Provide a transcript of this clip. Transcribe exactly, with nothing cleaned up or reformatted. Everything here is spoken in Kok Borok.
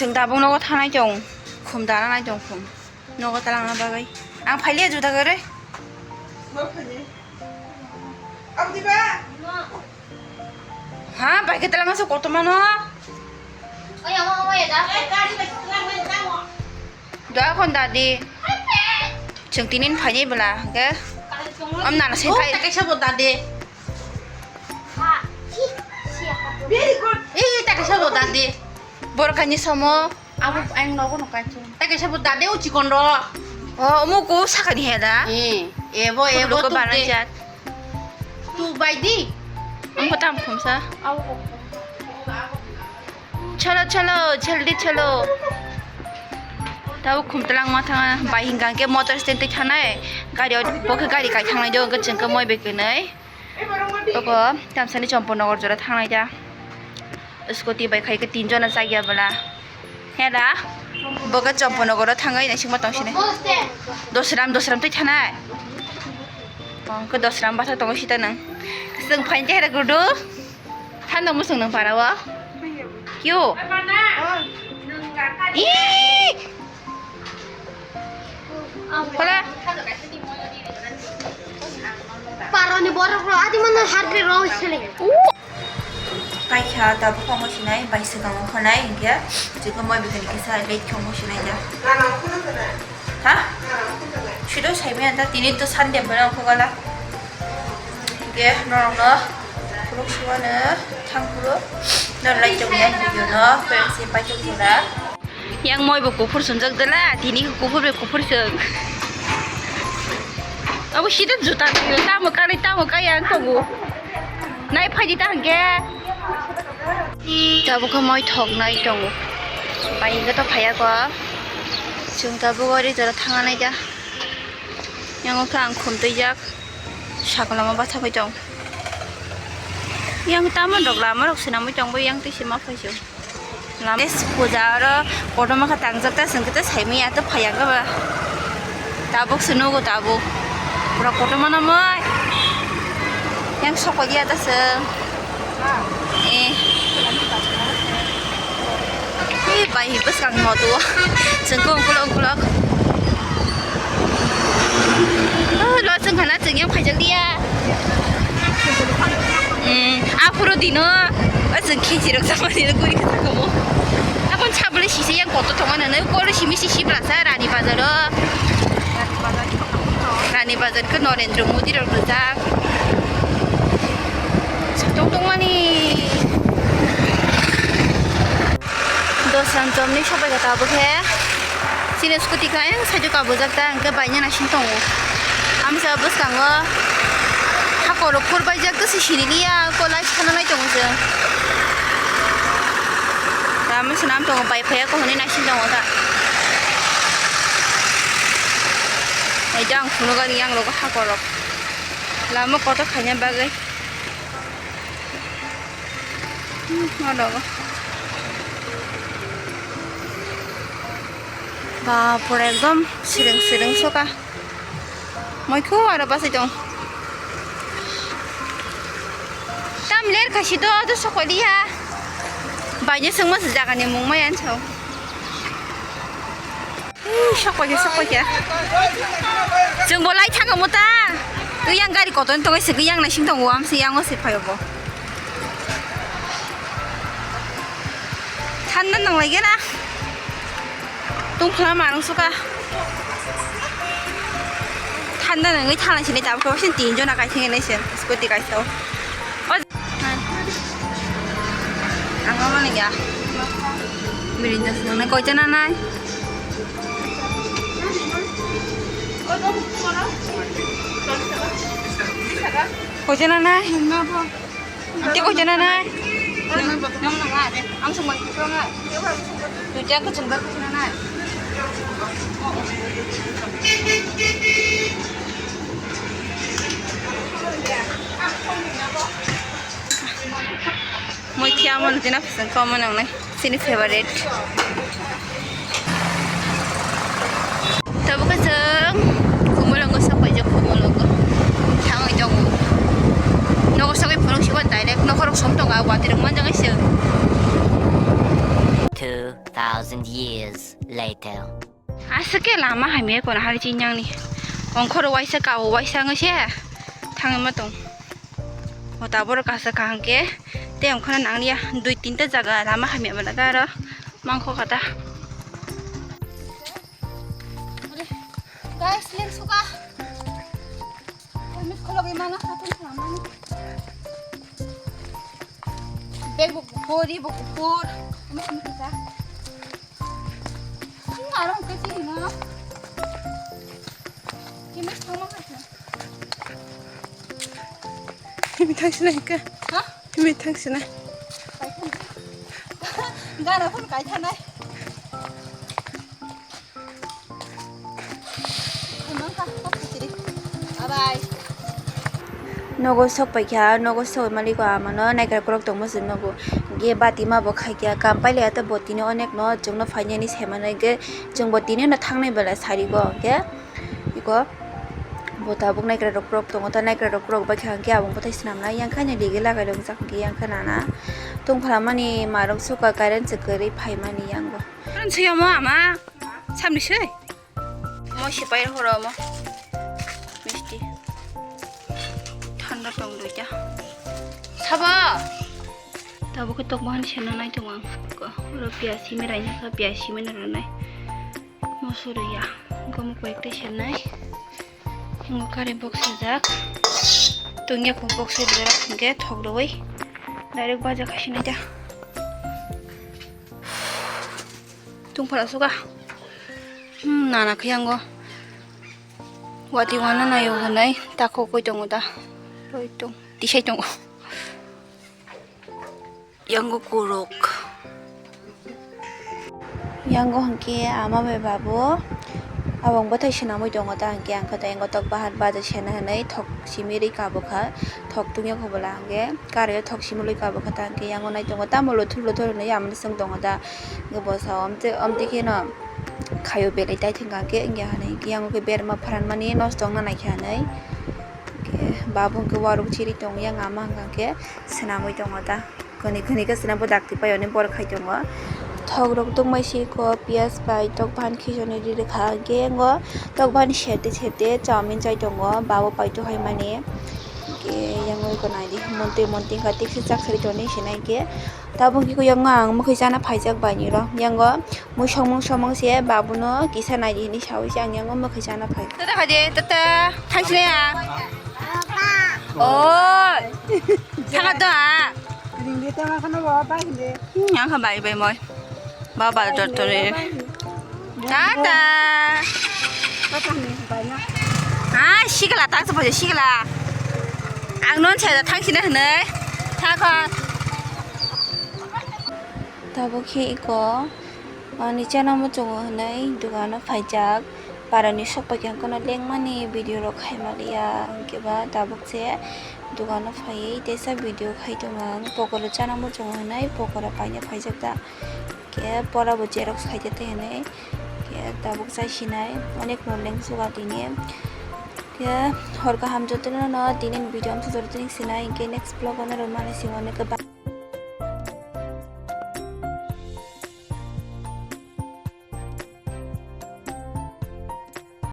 Chwng tabuk nogo thanai tong, khum dana nai tong khum. Nogo talangna bagwi. Ang phailiya juda gare. Ha, bai ke talangna se kotorma no. Da kon dadi. Chwng tinin phaini bwla, hwnkhe. Om nana se khai. Kaisa bo dadi. Very good. Ee, ta kaisa bo dadi. Borok kaini somo. Abo ang nogo no kaisa. Ta kaisa bo dadi o chikon ro. O, omo ko sakani he da. Ee, ebo, ebo, luko tu banai de. Jat. Tu bai di. Omo tam khumsa. Abo ko. Chalo, chalo, jaldi chalo. Tabo khumtwlangma thangna bai hwnkha hwnkhe motor stand twi thanai gari o, bo khe gari kai thangnai do, hwnkhe chwng khe moi bai kwnwi. Oko tamsani Champanagar jora thangnai da. Scooty bai khai khe tin jona chakya bwla. He da? Bo khe Champanagar o thangwi naisingma tong sini. Dosram, Dosram twi thanai. O, hwnkhe Dosram bwsa tongo sita nwng. Chwng phaini khe gudu. Thanda mwswng nang para o. Kyo. Ih! Hola. Paroni borok ro adi mana harbe ro sele. Paikha tabuk khe omo sinai bai swkang wngkha nai hinkhe chikon moi bikini kisa late khe omo sinai da. Ha? Siro saimaya da tini to Sunday bwlai wngkha gala. Hinkhe norokno khuluk sumano thang phuru norok lai tongya video no friends ni paithak jora. Yang moi bo kuphur swngjak dela, tini kuphur bai kuphur swng. Abo sida juta tamo kari tamo kaya ang tongo. Nai phaidi ta hwnkhe. Tabuk khe moi thoknai tongo. Bai hwnkhe to phaiya kho. Chwng tabuk ori jora thangna nai da. Yang khe ang khum twijak. Sakla ma bathagwi tong. Yang tamon rok lama rok swnamwi tong bo yang twi se ma phai se. Lama puja oro kotorma khe tangjak ta chwng khe ta saimanya ta phaiya khe ba. Tabuk se nugo tabuk. Pura kotorma namai. Yang sokoliya ta chwng. Eh. Eh, bai, bwskang moto. Chwng khe ungkulok, ungkulok. Oh, lo chwng khana chwng yang phaijak liya. Hmm, aphuru dino. O chwng khichi rok sama dino guri khe thangkamo. Abon sabole sisi yang koto thongma nang nai. Kolo simi sisi blasa Rani Bazar o. Rani Bazar khe Narendra Modi rok rijak. Tong tongmani. Dosram chomni sopai kha tabuk khe. Chini scooty khe ayang side o kabujak ta, hwnkhe baina naising tongo. Amsa bwskango hakorok phurbaijak, tei se siniliya, kolai sana nai tongo chwng. Tamo swnam tongo, bai phaiya kho hwnwi naising tongo ta. Oijang phunukani yang rogo hakorok. Lama kotor khaina bagwi. Hmm, o rogo. Ba, pura ekdom sireng sireng soka. Moi kho aro bachai tong. Tam ler khaisi do, do sokoliya. Baino swngma se jagani mung mai ansao. Ih, sok paikha, sok paikha. Chwng bo lai thangkha muta. Twi yang gari kotorni tongwi se yang naising tongo, amse yang o se phaio bo. Thanda nang lai gana. Tungphla marung suka. Thanda nangwi thanai sini tabuk khe tin jona kaithang nai se scooty kaisa o. Ang omo nangya. Birinda sungnai koita nanai? Koita nanai? Tei koita nanai? Duita kwchwng bar koita nanai? Moi khe amo nukjana phising khe omo nang nai chini favorite. Tabuk khe chwng Khumulwngo sok paijak, Khumulwngo thangwi tongo. Nogo sogwi phunuk sibo direct nokhorok som tongo, a watwi rok manjak se. Two thousand years later. Aswk khe lama hamya kono hari chinyang ni. Ongkhoro waisa kao waisa wngwi se thangwi ma tong. O taboro kasa kaham khe tei ongkhorna nangya dui tinta jaga lama hamya bwlaka aro mangkho kata. Guys, link suka. Helmet khulogwi mano, hatung khlamani. Bag bo kuphur, ri bo kuphur. Helmet ni kisa. Ini arong kecil ini. Ini sama aja. Ini thangsina ke? Hah? Ini thangsina. Gara pun kai thanai. Bye bye. Nogo sok paikha, nogo sok maliko amano naikra kwrwk tongma se nogo. Ge bati ma bo khaikha, kam pailai ata botino onek no chwngno phainani saimanai ge chwng botino no thangnai bela sarigo ge. Iko bo tabuk naikra rok kwrwk tongo, ta naikra rok kwrwk bai kha hwnkhe abong bwthai swnamnai yang khaina digi lagai rok jak hwnkhe yang khe nana tongphramani marok suka current se kwrwi phaimani yango. Current se omo ama samni se. Mo sipai horo mo. Misti. Thanda tong duita. Sabo. Tabuk khe tok bahan seno nai tongo ang. Ko, oro piyaj simi raina kha, piyaj simi na ranai. Moso rwya. Gomo koi ekta sennai. Ngo current box sejak. Tungya ko box sejak hwnkhe thok rwui. Direct baja khasinai da. Tungphara suka. Hmm, nana khe yango. Wati wana nayo hwnai, takhuk koi tongo da. Roi tong, tisai tongo. Yango kuruk. Yango hwnkhe ama bai babu. Abong bwthai swnamwi tongo ta hwnkhe ang khe ta yango tok bahan baja sena hwnwi thok simi rwi kabukha. Thok tungya kho bwla hwnkhe karwi thok simi rwi kabukha ta hwnkhe yango nai tongo tamo luthur luthur hwnwi amoni swng tongo ta. Hwnkhe bwsa o amtwi, amtwi kheno khaio belai tai thwngkha hwnkhe wngya hwnwi hwnkhe yango khe berma pharanmani nosto wngna naikha hwnwi. Hwnkhe babu hwnkhe waruk chiri tongo yang ama hwnkha hwnkhe swnamwi tongo ta. Khwnwi khwnwi khe swnamwi dakti pai hwnwi bor khai tongo. Thok rok tungmai siko piyaj bai tok bahan khichoni ri rwkha hwnkhe yango tok bahan sete sete chowmin chai tongo babu paito haimani. Hwnkhe yango iko naidi montwi montwi wngkha tikse chak sari tonwi sinai hwnkhe. Tabuk khe kuyang ang mwkhwi chana phaijak bainiro. Yango mui somung somung se babuno kisa naidi hinwi saui se ang yango mwkhwi chana phai. Tata khaidi, tata. Thangsle ya. Oi. Thanga da. Ringde tama khana ba ba hinde. Hmm, yang kha bai bai moi. Ba ba dor tore. Tata. Tata ni bai na. Ah, sikla tak se phaijak sikla. Ang non se thang sine hwnwi. Thakha. Tabuk khe iko ani chana muchungo hwnwi dogano phaijak. Parani sok pai khe ang kono lengmani video rok khaima liya. Hwnkhe ba tabuk se dogano phaiwi teisa video khai tongo ang. Pokora chana muchungo hwnwi pokora paina phaijak ta. Khe pora bo xerox khai tete hinwi. Khe tabuk chai sinai. Onek no lengsuga tini. Khe hor kaham jotono no tini video amsa jotono sinai. Hwnkhe next vlog o norok mani singo.